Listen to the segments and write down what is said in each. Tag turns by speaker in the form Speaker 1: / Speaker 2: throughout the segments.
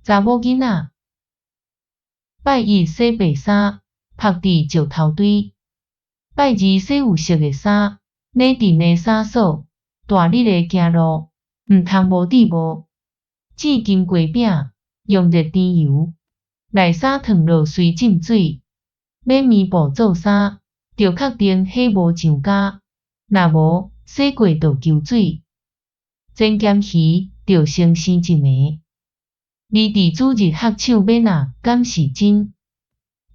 Speaker 1: 查某囡仔。拜一洗白衫，曝佇石頭堆。拜二洗有色的衫，領陣的衫索，大日的行路，毋通無戴帽。煎金瓜餅，用熱甜油，內衫燙落隨浸水。買棉布做衫，著確定彼無上加，若無洗過就搝水。煎鹹魚，著先生一暝。你佇主日學搶欲若敢是真？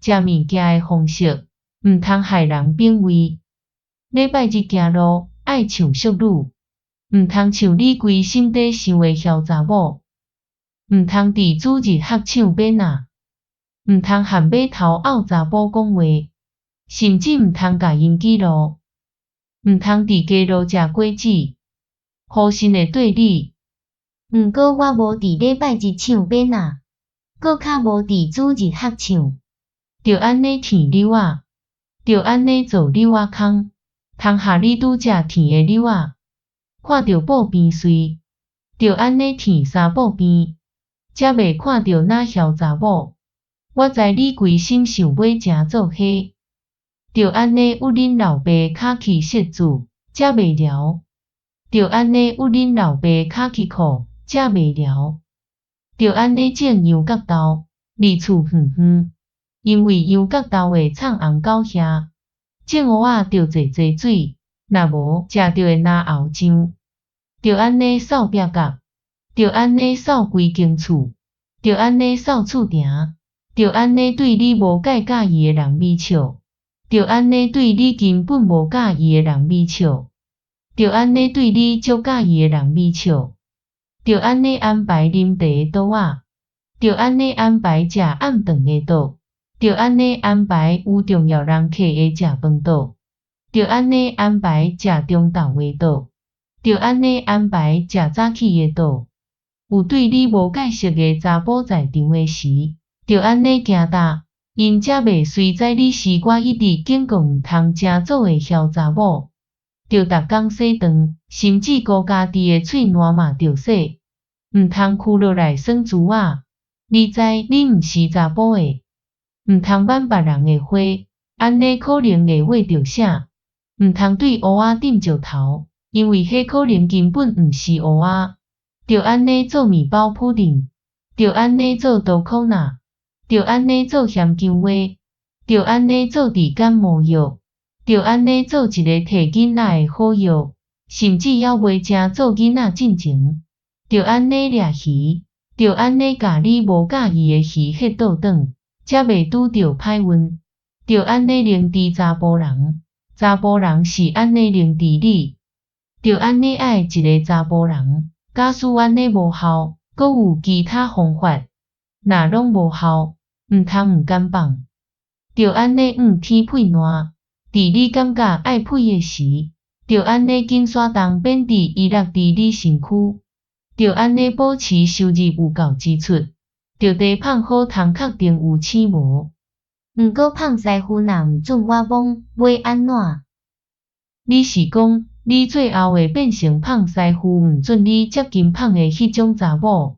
Speaker 1: 食物件的方式，毋通害人反胃。禮拜日行路愛唱淑女，毋通唱你規心底想的囂查某。毋通佇主日學搶欲若，毋通和碼頭漚查埔講話，甚至毋通共𪜶記錄。毋通佇街路食果子，雨神會綴你。
Speaker 2: 毋過我無佇禮拜日搶欲若，閣較無佇主日學唱。
Speaker 1: 著按呢甜榴仔，著按呢做榴仔空，通予你拄食甜的榴仔，看著布邊媠，著按呢甜衫布邊，才袂看著若囂查某。我知你規心想欲成做彼，著按呢鬱恁老爸跤去設置，才袂了。著按呢鬱恁老爸跤去褲，才袂了。著按呢種羊角豆，離厝遠遠，因為羊角豆會藏紅狗遐。種芋仔著濟濟水，若無食著會嚨喉脹。著按呢掃壁角，著按呢掃規間厝，著按呢掃厝埕，著按呢對你無介佮意的人微笑，著按呢對你根本無佮意的人微笑，著按呢對你足佮意的人微笑，著按呢安排啉茶的桌仔，著按呢安排食暗頓的桌，著按呢安排有重要人客的食飯桌，著按呢安排食中晝的桌，著按呢安排食早起的桌。有對你無介熟的查埔在場的時，著按呢行踏，𪜶才袂隨知你是我一直警告毋通成做的囂查某。著逐工洗腸，甚至顧家己的喙瀾嘛著洗，毋通屈落來耍珠仔。你知你毋是查埔的，毋通挽別人的花，按呢可能會挖著啥。毋通對烏鴉擲石頭，因為彼可能根本毋是烏鴉。著按呢做麵包鋪頂，著按呢做刀口仔，著按呢做鹹薑話，著按呢做治感冒藥，著按呢做一个提囡仔的好藥，甚至猶袂成做囡仔進前，著按呢掠魚，著按呢共你無佮意的魚彼倒轉，才袂拄著歹運。著按呢認知查埔人，查埔人是按呢認知你。著按呢愛一个查埔人，假使按呢無效，閣有其他方法。若攏無效，毋通毋甘放。著按呢向天噴爛，佇你感覺愛噴的時，著按呢緊徙動免佇伊落佇你身軀。著按呢保持收入有夠支出，著得放好通確定有錢無。
Speaker 2: 毋過麭師傅若毋準我摸，欲按怎？
Speaker 1: 你是講，你最後會變成麭師傅毋準你接近麭的彼種查某？